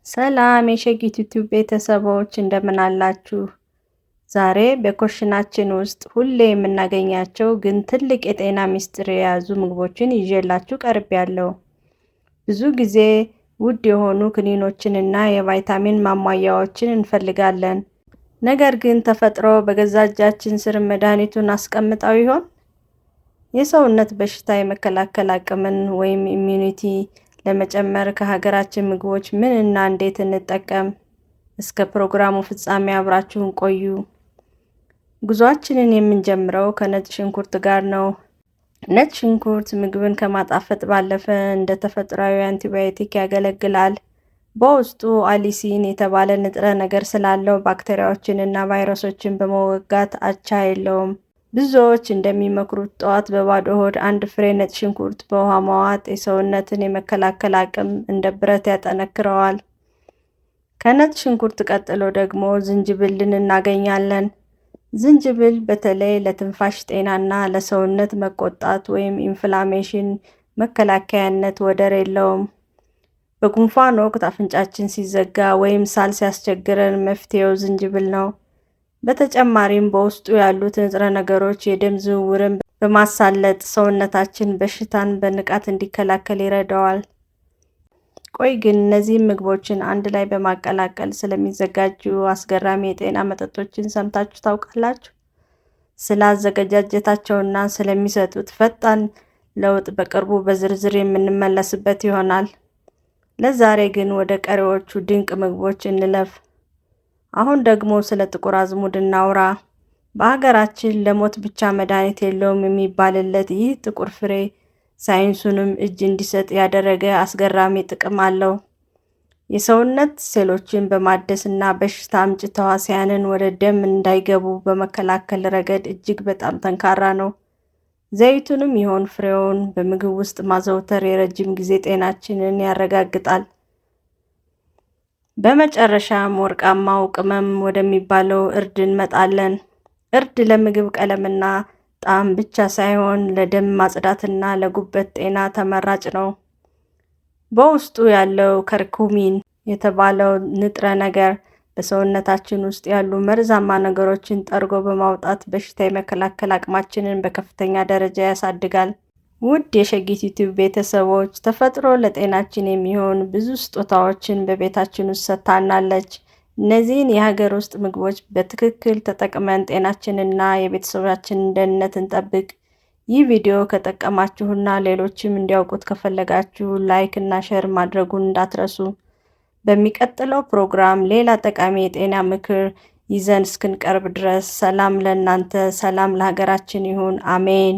ሰላም የሸጊት ዩቲዩብ ቤተሰቦች፣ እንደምን አላችሁ? ዛሬ በኩሽናችን ውስጥ ሁሌ የምናገኛቸው ግን ትልቅ የጤና ሚስጥር የያዙ ምግቦችን ይዤላችሁ ቀርቤያለሁ። ብዙ ጊዜ ውድ የሆኑ ክኒኖችንና የቫይታሚን ማሟያዎችን እንፈልጋለን። ነገር ግን ተፈጥሮ በገዛ እጃችን ስር መድኃኒቱን አስቀምጣው ይሆን? የሰውነት በሽታ የመከላከል አቅምን ወይም immunity ለመጨመር ከሀገራችን ምግቦች ምን እና እንዴት እንጠቀም? እስከ ፕሮግራሙ ፍጻሜ አብራችሁን ቆዩ። ጉዟችንን የምንጀምረው ከነጭ ሽንኩርት ጋር ነው። ነጭ ሽንኩርት ምግብን ከማጣፈጥ ባለፈ እንደ ተፈጥሯዊ አንቲባዮቲክ ያገለግላል። በውስጡ allicin የተባለ ንጥረ ነገር ስላለው ባክቴሪያዎችን እና ቫይረሶችን በመወጋት አቻ የለውም። ብዙዎች እንደሚመክሩት ጠዋት በባዶ ሆድ አንድ ፍሬ ነጭ ሽንኩርት በውሃ መዋጥ የሰውነትን የመከላከል አቅም እንደ ብረት ያጠነክረዋል። ከነጭ ሽንኩርት ቀጥሎ ደግሞ ዝንጅብልን እናገኛለን። ዝንጅብል በተለይ ለትንፋሽ ጤናና ለሰውነት መቆጣት ወይም inflammation መከላከያነት ወደር የለውም። በጉንፋን ወቅት አፍንጫችን ሲዘጋ ወይም ሳል ሲያስቸግረን መፍትሄው ዝንጅብል ነው። በተጨማሪም በውስጡ ያሉት ንጥረ ነገሮች የደም ዝውውርን በማሳለጥ ሰውነታችን በሽታን በንቃት እንዲከላከል ይረዳዋል። ቆይ ግን እነዚህን ምግቦችን አንድ ላይ በማቀላቀል ስለሚዘጋጁ አስገራሚ የጤና መጠጦችን ሰምታችሁ ታውቃላችሁ? ስለ አዘገጃጀታቸውና ስለሚሰጡት ፈጣን ለውጥ በቅርቡ በዝርዝር የምንመለስበት ይሆናል። ለዛሬ ግን ወደ ቀሪዎቹ ድንቅ ምግቦች እንለፍ። አሁን ደግሞ ስለ ጥቁር አዝሙድ እናውራ። በሀገራችን ለሞት ብቻ መድኃኒት የለውም የሚባልለት ይህ ጥቁር ፍሬ ሳይንሱንም እጅ እንዲሰጥ ያደረገ አስገራሚ ጥቅም አለው። የሰውነት ሴሎችን በማደስ እና በሽታ አምጪ ተህዋሲያንን ወደ ደም እንዳይገቡ በመከላከል ረገድ እጅግ በጣም ጠንካራ ነው። ዘይቱንም ይሁን ፍሬውን በምግብ ውስጥ ማዘውተር የረጅም ጊዜ ጤናችንን ያረጋግጣል። በመጨረሻም ወርቃማው ቅመም ወደሚባለው እርድ እንመጣለን። እርድ ለምግብ ቀለምና ጣዕም ብቻ ሳይሆን ለደም ማጽዳትና ለጉበት ጤና ተመራጭ ነው። በውስጡ ያለው curcumin የተባለው ንጥረ ነገር በሰውነታችን ውስጥ ያሉ መርዛማ ነገሮችን ጠርጎ በማውጣት በሽታ የመከላከል አቅማችንን በከፍተኛ ደረጃ ያሳድጋል። ውድ የሸጊት ዩቲዩብ ቤተሰቦች፣ ተፈጥሮ ለጤናችን የሚሆን ብዙ ስጦታዎችን በቤታችን ውስጥ ሰጥታናለች። እነዚህን የሀገር ውስጥ ምግቦች በትክክል ተጠቅመን ጤናችንና የቤተሰባችንን ደህንነት እንጠብቅ። ይህ ቪዲዮ ከጠቀማችሁና ሌሎችም እንዲያውቁት ከፈለጋችሁ like እና share ማድረጉን እንዳትረሱ። በሚቀጥለው ፕሮግራም ሌላ ጠቃሚ የጤና ምክር ይዘን እስክንቀርብ ድረስ ሰላም ለእናንተ፣ ሰላም ለሀገራችን ይሁን። አሜን።